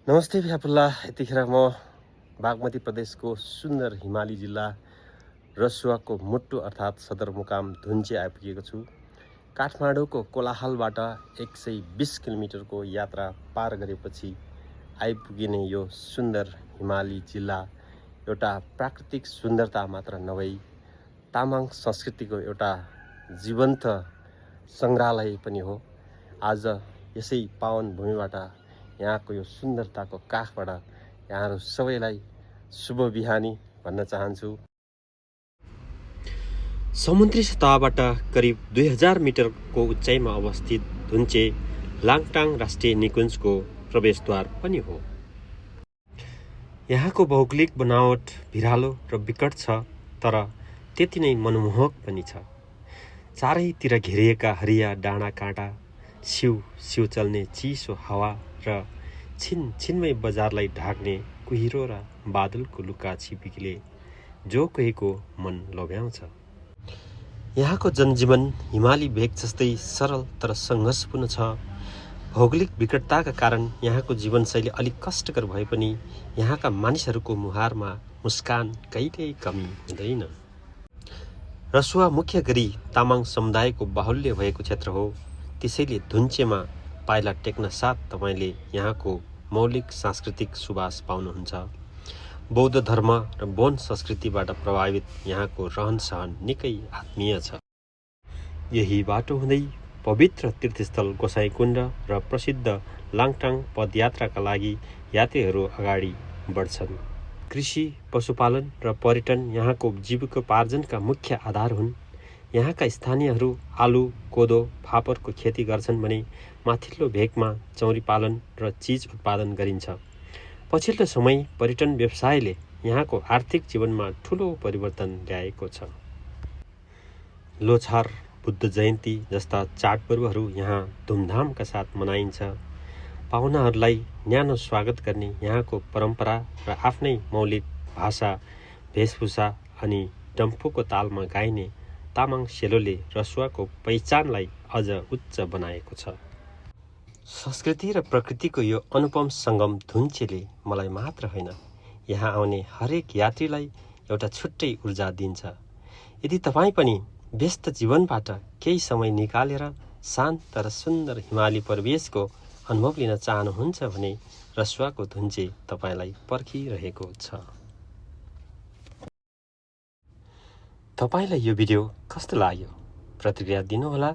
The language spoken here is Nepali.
नमस्ते भ्यापुल्ला। यतिखेर म बागमती प्रदेशको सुन्दर हिमाली जिल्ला रसुवाको मुट्टु अर्थात् सदरमुकाम धुन्चे आइपुगेको छु। काठमाडौँको कोलाहलबाट 120 किलोमिटरको यात्रा पार गरेपछि आइपुगिने यो सुन्दर हिमाली जिल्ला एउटा प्राकृतिक सुन्दरता मात्र नभई तामाङ संस्कृतिको एउटा जीवन्त सङ्ग्रहालय पनि हो। आज यसै पावन भूमिबाट यहाँको यो सुन्दरताको काखबाट यहाँहरू सबैलाई शुभ बिहानी भन्न चाहन्छु। समुद्री सतहबाट करिब 2000 मिटरको उचाइमा अवस्थित धुन्चे लाङटाङ राष्ट्रिय निकुञ्जको प्रवेशद्वार पनि हो। यहाँको भौगोलिक बनावट भिरालो र विकट छ, तर त्यति नै मनमोहक पनि छ। चारैतिर घेरिएका हरिया डाँडा काँटा, सिउ सिउ चल्ने चिसो हावा र छिनछिनमै बजारलाई ढाक्ने कुहिरो र बादलको लुका छिपिकीले जो कोहीको मन लोभ्याउँछ। यहाँको जनजीवन हिमाली भेग जस्तै सरल तर सङ्घर्षपूर्ण छ। भौगोलिक विकटताका कारण यहाँको जीवनशैली अलिक कष्टकर भए पनि यहाँका मानिसहरूको मुहारमा मुस्कान कहिल्यै कमी हुँदैन। रसुवा मुख्य गरी तामाङ समुदायको बाहुल्य भएको क्षेत्र हो। त्यसैले धुन्चेमा पाइला टेक्न साथ तपाईँले यहाँको मौलिक सांस्कृतिक सुवास पाउनुहुन्छ। बौद्ध धर्म र वन संस्कृतिबाट प्रभावित यहाँको रहनसहन निकै आत्मीय छ। यही बाटो हुँदै पवित्र तीर्थस्थल गोसाइँकुण्ड र प्रसिद्ध लाङटाङ पदयात्राका लागि यात्रीहरू अगाडि बढ्छन्। कृषि, पशुपालन र पर्यटन यहाँको जीविकोपार्जनका मुख्य आधार हुन्। यहाँका स्थानीयहरू आलु, कोदो, फापरको खेती गर्छन् भने माथिल्लो भेगमा चौरी पालन र चीज उत्पादन गरिन्छ। पछिल्लो समय पर्यटन व्यवसायले यहाँको आर्थिक जीवनमा ठूलो परिवर्तन ल्याएको छ। लोछार, बुद्ध जयन्ती जस्ता चाडपर्वहरू यहाँ धुमधामका साथ मनाइन्छ। पाहुनाहरूलाई न्यानो स्वागत गर्ने यहाँको परम्परा र आफ्नै मौलिक भाषा, वेशभूषा अनि डम्फुको तालमा गाइने तामाङ सेलोले रसुवाको पहिचानलाई अझ उच्च बनाएको छ। संस्कृति र प्रकृतिको यो अनुपम सङ्गम धुन्चेले मलाई मात्र होइन, यहाँ आउने हरेक यात्रीलाई एउटा छुट्टै ऊर्जा दिन्छ। यदि तपाईँ पनि व्यस्त जीवनबाट केही समय निकालेर शान्त र सुन्दर हिमाली परिवेशको अनुभव लिन चाहनुहुन्छ भने रसुवाको धुन्चे तपाईँलाई पर्खिरहेको छ। तपाईँलाई यो भिडियो कस्तो लाग्यो? प्रतिक्रिया दिनुहोला।